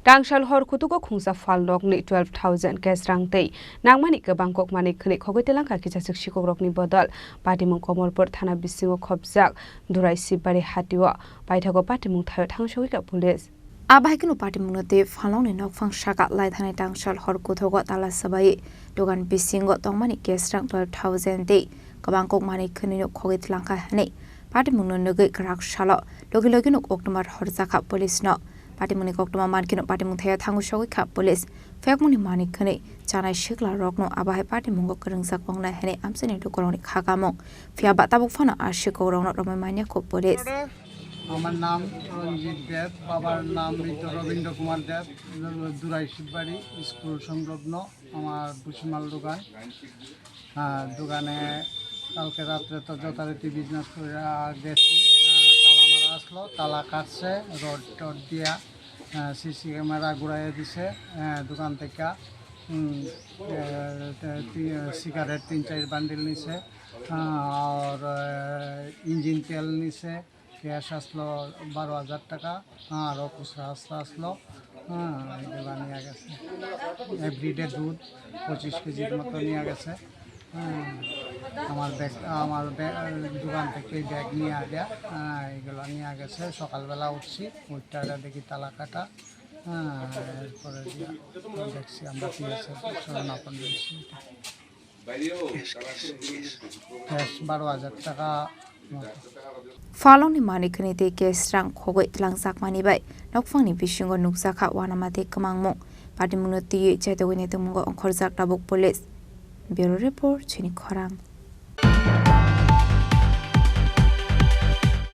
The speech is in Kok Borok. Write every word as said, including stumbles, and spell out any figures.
Tangsal hor kutugo khungsa phalnokni twelve thousand cash rang tei nangmani kwbang kok manwi khwnwi khogwi twlangkha kisa swk sikokrokni bodol. Patimung Komolpur thana bisingo khopjak Durai Sibari hatio paithago patimung thaio thangsogwikha police. Abo hai kheno patimungno tei phalnokni nokphang saka lai thanai tangsal hor kuthogo tala swbai dogan bisingo tongmani cash rang twelve thousand tei kwbang kok manwi khwnwino khogwi twlangkha hwnwi patimungno nugwi kwrak salo logi logino koktwma horjakha police no. Patimungni koktwma mankhe no patimung thaio thangwi sogwi kha police. Phiyakmungni manwi khwnwi chanai sikla rokno abo hai patimungo kwrwngjak wngnai hwnwi amchaini lukurokni khakamung. Phiya ba tabuk phano a sikokrokno romwi manya kho police. আমার নাম রঞ্জিত দেব, বাবার নাম মৃত রবীন্দ্র কুমার দেব, দুরাই শিববাড়ি স্কুল সংলগ্ন আমার ভুসিমাল দোকান। হ্যাঁ, দোকানে কালকে রাত্রে তো যথারীতি বিজনেস করে গেছি। হ্যাঁ, তালা মারা আসলো, তালা কাটছে, রড টড দিয়া, হ্যাঁ, সিসি ক্যামেরা ঘুরাইয়া দিছে, হ্যাঁ, দোকান থেকে। হুম, এ, তি-, সিগারেট তিন চার বান্ডিল নিছে, হ্যাঁ, আর, এ, ইঞ্জিন তেল নিছে, ক্যাশ আসলো বারো হাজার টাকা, হ্যাঁ, আরও খুচরা আসলো আসলো, হ্যাঁ, এগুলো নিয়ে গেছে। এভরিডে দুধ পঁচিশ কেজির মতো নিয়ে গেছে। হ্যাঁ, আমার ব্যাগ, আমার ব্যাগ, দোকান থেকে ব্যাগ নিয়ে আগে, হ্যাঁ, এগুলো নিয়ে গেছে। সকালবেলা উঠছি, উঠতে আগে দেখি তালা কাটা, হ্যাঁ, এরপরে দিয়ে দেখছি আমরা কি আছে, শরণাপন্ন হয়েছি। ক্যাশ বারো হাজার টাকা মতো। Phalongni manwi khwnwi tei cash rang khogwi twlangjakmani bai nokphangni bisingo nukjakha uanama tei kwmangmung. Patimungno twiwi chaitogwi naitukmungo ongkhorjak tabuk police. Bureau Report, Chini Khorang.